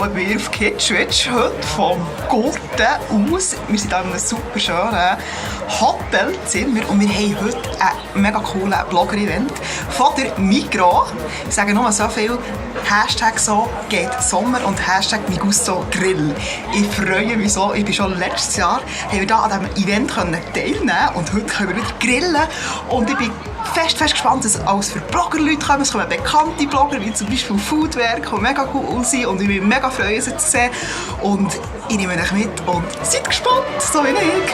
willkommen bei auf Kitschwitsch. Heute vom Gurten aus. Wir sind hier in einem super schönen Hotelzimmer und wir haben heute einen mega coolen Blogger-Event von der Migros. Ich sage nur so viel, Hashtag so geht Sommer und Hashtag Migusto Grill. Ich freue mich so, ich bin schon letztes Jahr haben wir da an diesem Event teilnehmen und heute können wir wieder grillen und ich bin fest gespannt, was alles für Blogger-Leute kommen. Es kommen bekannte Blogger, wie zum Beispiel Foodwerk, die mega cool sind und ich bin mega freuen, sie zu sehen. Und ich nehme euch mit und seid gespannt, so wie ich.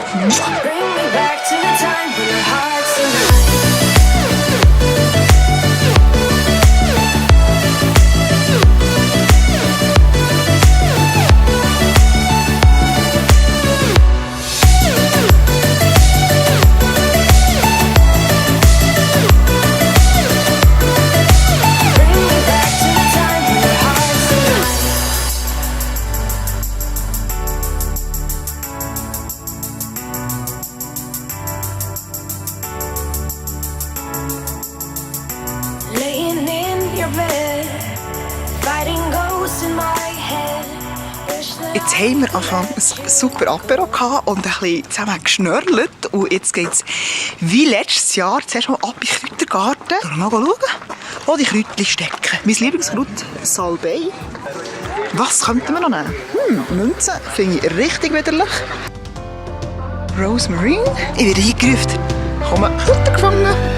Jetzt haben wir Anfang ein super Apero gehabt und ein bisschen zusammen geschnörlt. Und jetzt geht es wie letztes Jahr zuerst mal ab in den Kräutergarten. Mal schauen, wo die Kräutchen stecken. Mein Lieblingskraut Salbei. Was könnten wir noch nehmen? Münzen finde ich richtig widerlich. Rosemary. Ich werde hier gerufen. Komm, Kräuter gefangen.